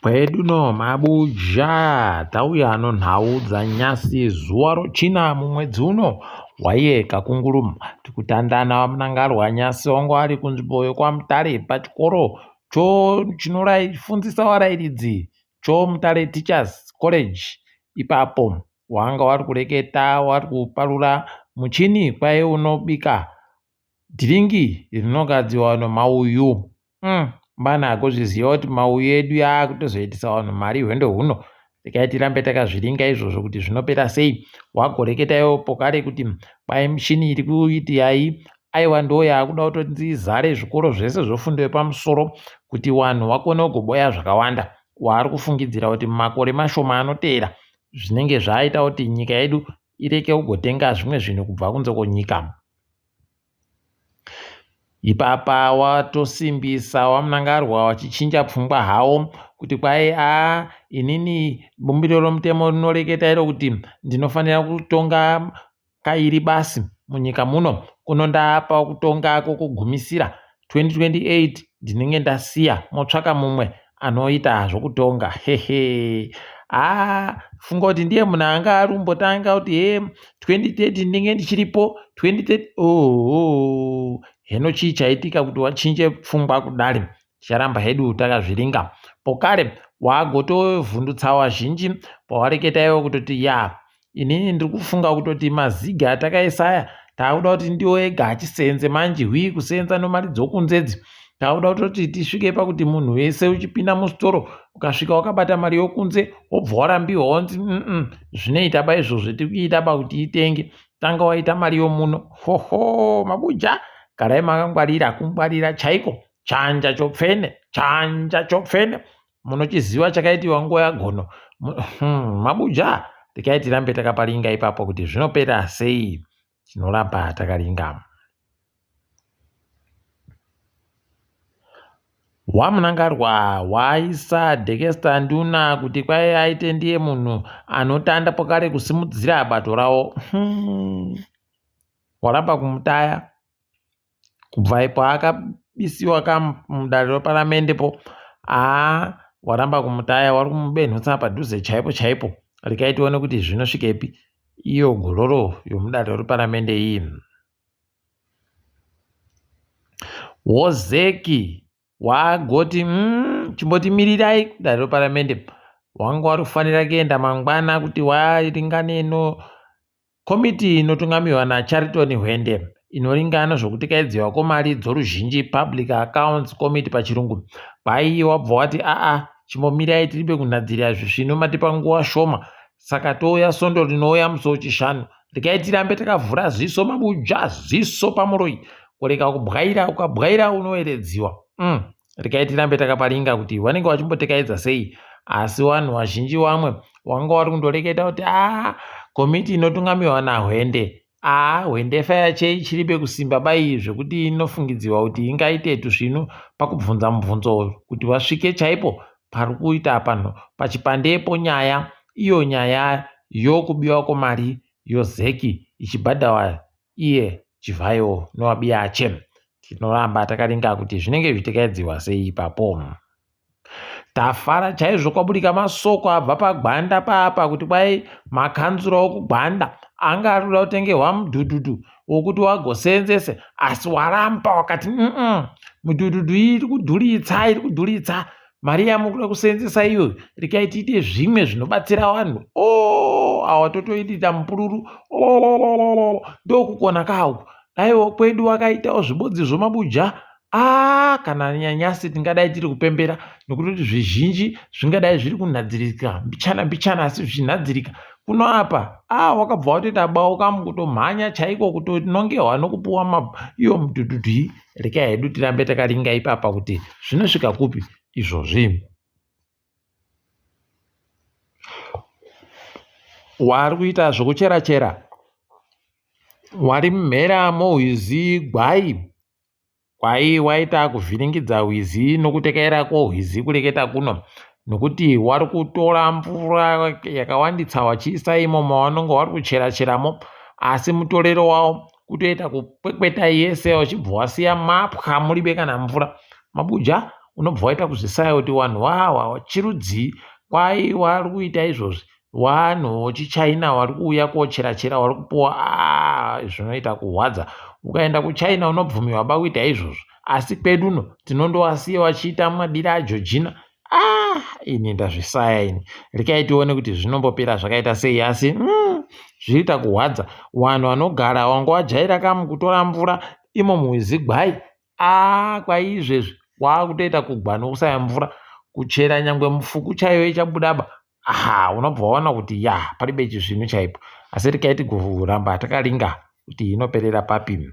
Kwedu no mabuja tauya nonhau dzanyasi zuva rochina mumwedzi uno waiye kakunguru tikutandana vamunangarwa nyasi wanga wari kunzvimbo yekwaMutare pachikoro chinofundisa varairidzi choMutare Teachers College ipapo wanga wari kureketa wari kuparura muchini kwaiye unobika dhiringi rinogadzirwa nomauyu. Mbana kuzviziva kuti mauyu edu yakutozoitisa vanhu mari hwendo huno. Regai tirambe takazviringa izvozvo kuti zvinopera sei. Wagoreketa iwe pokare kuti kwai mishini iri kuiti yai aiwa ndo yakuda kutonzi izare zvikoro zvese zvefundo yepamusoro kuti vanhu vakone kugoboya zvakawanda. Waari kufungidzira kuti mumakore mashoma anoteera zvinenge zvaita kuti nyika yedu ireke kugotenga zvimwe zvinhu kubva kunze kwenyika. Ipapa watosimbisa waMnangarwa wachichinja pfungwa hawo kuti kwai aa inini bumbiro romutemo rinoreketa iro kuti ndinofanira kutonga kairi basi munyika muno kuno ndapa kutonga kwokugumisira 2028 ndinenge ndasiya motsvaka mumwe anoita zvokutonga hehe haa funga kuti ndiye munhu anga ari kumbotanga kuti he 2030 ndinenge ndichiripo 2030 oho heno chii chaitika kuti wachinje pfungwa kudari ticharamba hedu takazviringa pokare wagotovhundutsa wazhinji pawareketa iwe kutoti ya Inini ndiri kufunga kutoti mazigi atakaisa aya taakuda kuti ndiwo ega achisenze manje hwii kusenza nomari dzokunze idzi taakuda kutoti tisvike pakuti munhu wese uchipinda musitoro ukasvika wakabata mari yokunze wobva warambiwa wonzi mm zvinoita ba izvozvo tiri kuita ba kuti itenge tanga waita mari yomuno hoho mabuja garai makangwarira kungwarira chaiko chanja chopfene chanja chopfene munochiziva chakaitiwa nguva yagono mabuja regai tirambe takaparinga ipapo kuti zvinopera sei tinoramba takaringa wamunangarwa waisa Dexter Nduna kuti kwai aite ndiye munhu anotanda pakare kusimudzira bato rawo waramba kumutaya Kubva paakabisiwa ka mudare reparamende po haa waramba kumutaya wari kumubenhutsa padhuze chaipo chaipo regai tione kuti zvinosvikepi iyo gororo yomudare reparamende iyi. Wozeki wagoti chimbotimirirai kudare reparamende wanga wari kufanira kuenda mangwana kuti waringane no Komiti inotungamirwa naCharlton Hwende inoringana zvokutikaidziwa kwemari dzoruzhinji Public Accounts Committee pachirungu kwaiye wabva wati aa chimbomirai tiribe kunhadzirira zvisvinu matipa nguva shoma saka touya sondo rinouya musi wechishanu regai tirambe takavhura ziso mabuja ziso pamuroyi kurega kubwaira ukabwaira unoeredziwa. Regai tirambe takaparinga kuti vanenge vachimbotekaidza sei asi vanhu vazhinji vamwe wanga wari kundoreketa kuti aa komiti inotungamirwa nahwende aa hwendefa yache ichiribe kusimba bai zvekuti inofungidzirwa kuti ingaite tusvinu pakubvunza mubvunzo kuti vasvike chaipo pari kuita panhu pachipandepo nyaya iyo nyaya yokubiwa kwemari yozeki ichibhadhawa iye Chivhayo noAbiache. Tinoramba takaringa kuti zvinenge zvichikaidziwa sei ipapo. Tafara chaizvo kwabudika masoko abva paGwanda papa kuti kwai makanzura okuGwanda anga ari kuda kutengerwa mudhudhudhu wokuti wagoseenzese asi waramba wakati mm mudhudhudhu iyi iri kudhuritsa iri kudhuritsa mari yamukuda kuseenzesa iyoyo rekai tiite zvimwe zvinobatsira vanhu o oh, awa totoitita mupururu oh, ndokukona kawo daiwo kwedu wakaitawo zvibodzi zvomabuja aa kana nyanyasi tingadai tiri kupembera nokutoti zvizhinji zvingadai zviri kunhadzirika mbichana mbichana asi zvichinhadzirika kuno apa a wakabva watoita bauka mukutomhanya chaiko kutonongehwa nokupuwa iyo mudhudhudhu Rekai hedu tirambe takaringa ipapa kuti zvinosvika kupi izvozvi. Wari kuita zvokuchera chera wari mumhera mohwizi gwai gwai waita kuvhiringidza hwizi nokutekaira kwohwizi kureketa kuno nokuti wari kutora mvura yakawanditsa wachiisa imo mawanonga wari kuchera cheramo asi mutorero wawo kutoita kukwekweta yese wachibva wasiya mapwa muribe kana mvura mabuja. Unobva waita kuzvisaya kuti wanhu wawa chirudzii kwai wari kuita izvozvi wanhu wechichina wari kuuya kochera chera wari kupuwa aa zvinoita kuhwadza. Ukaenda kuchina unobvumiwa ba kuita izvozvo asi kwedu uno tinondowasiya wachiita madira aJojina. Ah, ini ndazvisaya ini. Rekai tione kuti zvinombopera zvakaita sei asi zvinoita kuhwadza. Wanhu wanogara wanga wajaira kamu kutora mvura imo murwizi Gwai. Ah, kwai izvezvi wakutoita kugwa nokusaya mvura kuchera nyangwe mufuku chaiyo ichabuda ba. Aha, unobva waona kuti ya paribe chizvinu chaipo. Asi rekai tigoramba takaringa kuti inoperera papi.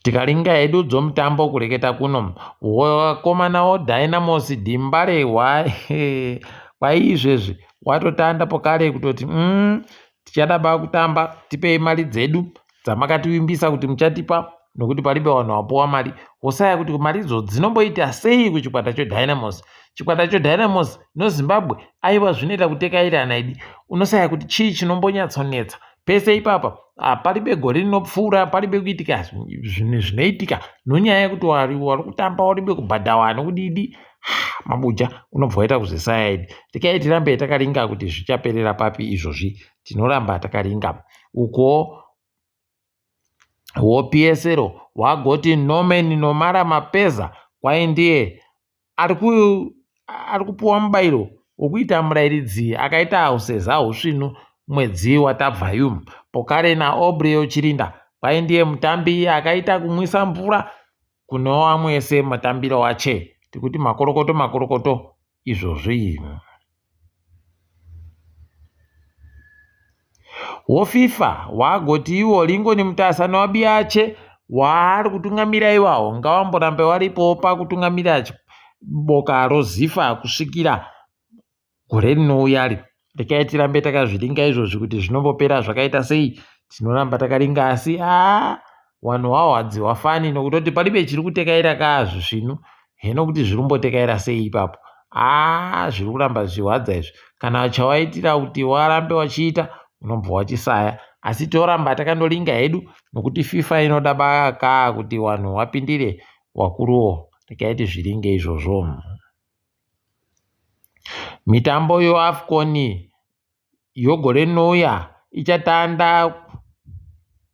Tikaringa hedu dzomutambo kureketa kuno wakomana woDynamos Dimbare kwai izvezvi watotanda pokare kutoti tichada ba kutamba tipei mari dzedu dzamakativimbisa kuti muchatipa nokuti paribe vanhu vapuwa mari. Wosaya kuti mari idzo dzinomboita sei kuchikwata cheDynamos. Chikwata cheDynamos noZimbabwe aiwa zvinoita kutekairana idi. Unosaya kuti chii chinombonyatsonetsa pese ipapa paribe gore rinopfuura paribe kuitika zvinhu zvinoitika nonyaya yekuti wari kutamba waribe kubhadhawa nokudidi mabuja unobva waita kuzvisaya idi. Rekai tirambe takaringa kuti zvichaperera papi izvozvi. Tinoramba takaringa. Uko woPSL wagoti Norman Nomara Mapeza kwai ndiye ari kupuwa mubairo wokuita murairidzi akaita useza husvinu mwedzi watabvayu. Pokare naAubrey Chirinda kwai ndiye mutambi akaita kumwisa mvura kune vamwe ese matambiro ache. Tikuti makorokoto makorokoto izvozvi. WoFIFA wagoti iwo Lingoni Mutasa newabiache waari kutungamira iwawo ngawamborambe waripowo pakutungamira boka roZIFA kusvikira gore rinouyari. Rekai tirambe takazviringa izvozvi kuti zvinombopera zvakaita sei. Tinoramba takaringa asi aa wanhu wahwadziwa fani nokutoti paribe chiri kutekaira kaa zvisvinu. Heno kuti zviri kumbotekaira sei ipapo. Aa zviri kuramba zvichihwadza izvi. Kana chawaitira kuti warambe wachiita unobva wachisaya. Asi toramba takandoringa hedu nokuti FIFA inoda bakaa kuti wanhu wapindire wakuruwo. Rekai tizviringe izvozvo. Mitambo yoAFCON yogore rinouya ichatanda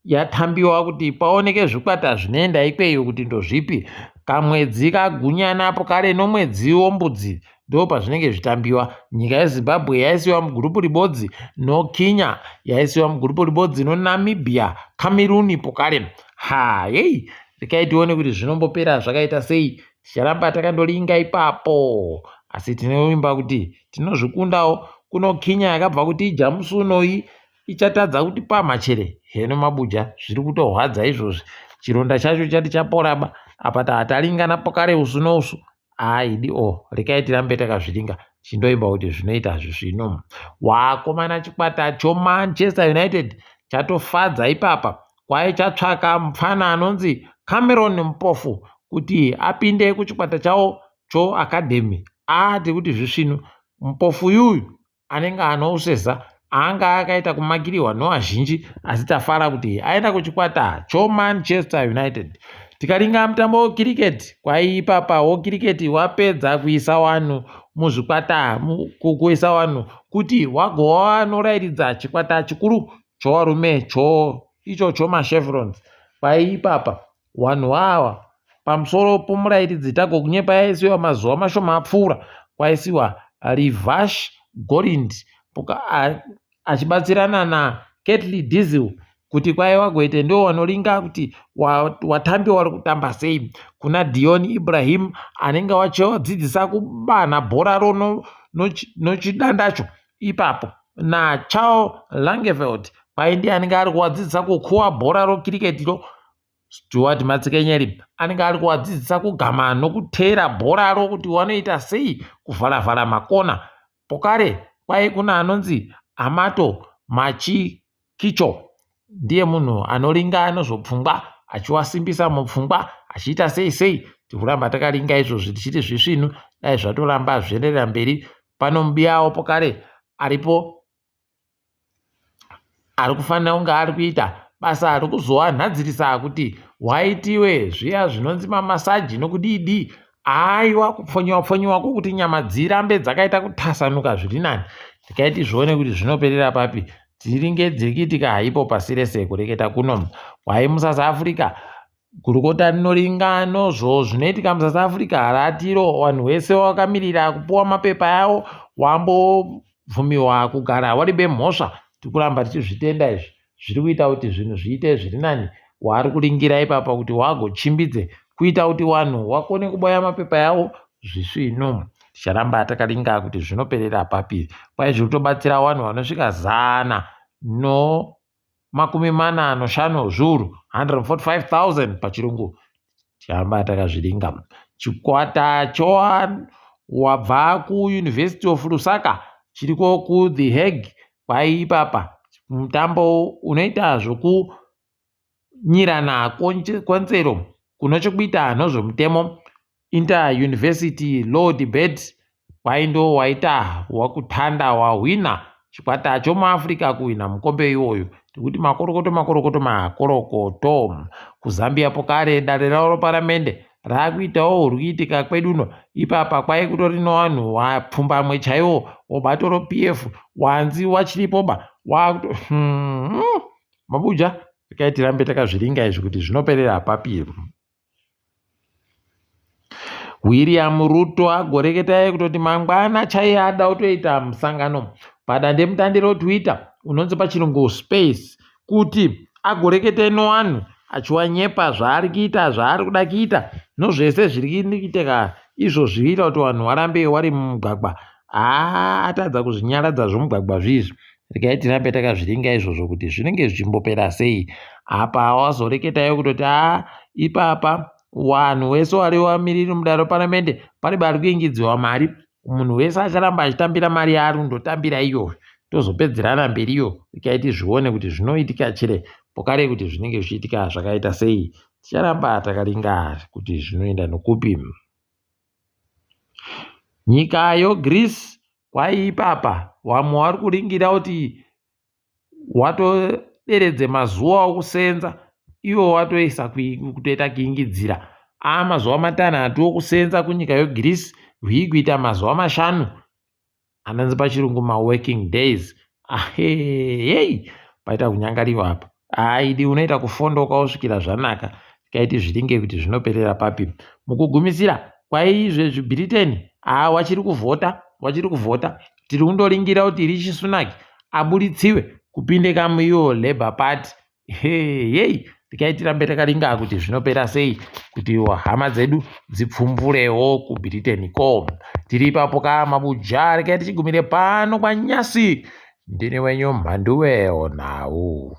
yatambiwa kuti paoneke zvikwata zvinoenda ikweyo kuti ndozvipi. Kamwedzi kagunyana apo kare nomwedzi wombudzi ndo pazvinenge zvichitambiwa. Nyika yeZimbabwe yaisiwa mugurupu ribodzi noKenya yaisiwa mugurupu ribodzi noNamibia, Cameroon pokare. Ha yei rekai tione kuti zvinombopera zvakaita sei. Ticharamba takandoringa ipapo. Asi tinovimba kuti tinozvikundawo. Kuno Kenya yakabva kuti ija musi unoyi ichatadza kuti pamha chere. Heno mabuja zviri kutohwadza izvozvi. Chironda chacho chati chapora ba. Apa taringana pokare usu nousu. Aidi o rekai tirambe takazviringa chindoimba kuti zvinoita zvisvinu. Wakomana chikwata choManchester United chatofadza ipapa. Kwai chatsvaka mupfana anonzi Cameron Mpofu kuti apinde kuchikwata chawo choAcademy. Ati kuti zvisvinu. Mpofu yuyu anenge anouseza anga akaita kumakirwa nevazhinji asi tafara kuti aenda kuchikwata choManchester United. Tikaringa mutambo wekiriketi kwai ipapa wokiriketi wapedza kuisa vanhu muzvikwata kuisa vanhu kuti wagova vanorairidza chikwata chikuru chovarume cho icho chomaChevrons. Kwai ipapa vanhu ava pamusoro pomurairidzi tagokunyepa yaisiwa mazuva mashoma apfuura kwaisiwa Rivash Golind achibatsirana naKetly Diesel kuti kwai wagoite ndo wanoringa kuti watambi wari kutamba sei. Kuna Dion Ibrahim anenge wachivadzidzisa kubanha bhora ro nochidandacho ipapo naCharles Langeveld kwai ndiye anenge ari kuvadzidzisa kukuwa bhora rokiriketi ro. Stuart Matsikenyeri anenge ari kuvadzidzisa kugama nokuteera bhora ro kuti wanoita sei kuvharavhara makona. Pokare kwai kuna anonzi Amato Machikicho ndiye munhu anoringa nezvepfungwa achiwasimbisa mupfungwa achiita sei sei. Tikuramba takaringa izvozvi tichiti zvisvinu dai zvatoramba zvienderera mberi. Pano mubiyawo pokare aripo ari kufanira kunge ari kuita basa rekuzowanhadzirisa kuti Waitiwe zviya zvinonzi mamasaji nokudii dii aiwa kupfonyiwa pfonyiwa kwokuti nyama dzirambe dzakaita kutasanuka zviri nani. Regai tizvione kuti zvinoperera papi. Tiringe dziri kuitika haipo pasi rese kureketa kuno. Wai muSouth Africa gurukota rinoringa nozvo zvinoitika muSouth Africa ratiro vanhu vese wakamirira kupuwa mapepa yavo wambobvumiwa kugara waribe mhosva. Tiri kuramba tichizvitenda izvi zviri kuita kuti zvinhu zviite zviri nani. Waari kuringira ipapa kuti wagochimbidze kuita kuti vanhu wakone kuboya mapepa yavo zvisvinu. Ticharamba takaringa kuti zvinoperera papi. Kwai zviri kutobatsira vanhu vanosvika 145 zviuru 145,000 pachirungu. Ticharamba takazviringa. Chikwata wabva kuUniversity of Lusaka chiriko kuThe Hague kwai ipapa mutambo unoita zvokunyirana konzero kuno chekuita nezvemutemo Inter University Law Debate kwai ndo waita wakutanda wahwina chikwata chomuAfrica kuhwina mukombe iwoyo tikuti makorokoto makorokoto makorokoto. KuZambia pokare dare ravo reparamende raakuitawo huri kuitika kweduno ipapa kwai kutori nevanhu vapfumbamwe chaiwo wobato roPF wanzi wachiripoba wakuto mabuja regai tirambe takazviringa izvi kuti zvinoperera papi. William Ruto agoreketai kutoti mangwana chaiye ada kutoita musangano padandemutande roTwitter unonzi pachirungu Space kuti agorekete nevanhu achiwanyepa zvaari kuita zvaari kuda kuita nozvese zviri kuitika izvo zvinoita kuti vanhu varambe vari mumugwagwa. Haa atadza kuzvinyaradza zvomugwagwa zvizvi. Regai tirambe takazviringa izvozvo kuti zvinenge zvichimbopera sei. Apa wazoreketayo kutoti haa ipapa vanhu vese vari vamiriri mudare reparamende pane vari kuingidziwa mari. Munhu wese acharamba achitambira mari yaari kundotambira iyoyo. Tozopedzerana mberiyo. Regai tizvione kuti zvinoitika chere pokare kuti zvinenge zvichiitika zvakaita sei. Ticharamba takaringa kuti zvinoenda nokupi. Nyika yoGreece kwai ipapa vamwe vari kuringira kuti watoderedze mazuva okusenza ivo watoisa kutoita kuingidzira mazuva matanhatu okusenza kunyika yoGreece hwii kuita mazuva 5 anonzi pachirungu maworking days. Ahei paita kunyangariwa apa. Aidi unoita kufondoka wosvikira zvanaka. Regai tizviringe kuti zvinoperera papi. Mukugumisira kwai izvezvi Britain haa wachiri kuvhota wachiri kuvhota. Tiri kundoringira kuti Rishi Sunak aburitsiwe kupinde kamuiwo Labour Party. Heyei regai tirambe takaringa kuti zvinopera sei kuti hama dzedu dzipfumvurewo kuBritain ko. Tiri ipapo ka mabuja regai tichigumire pano kwanyasi. Ndini wenyu Mhanduwe onhau.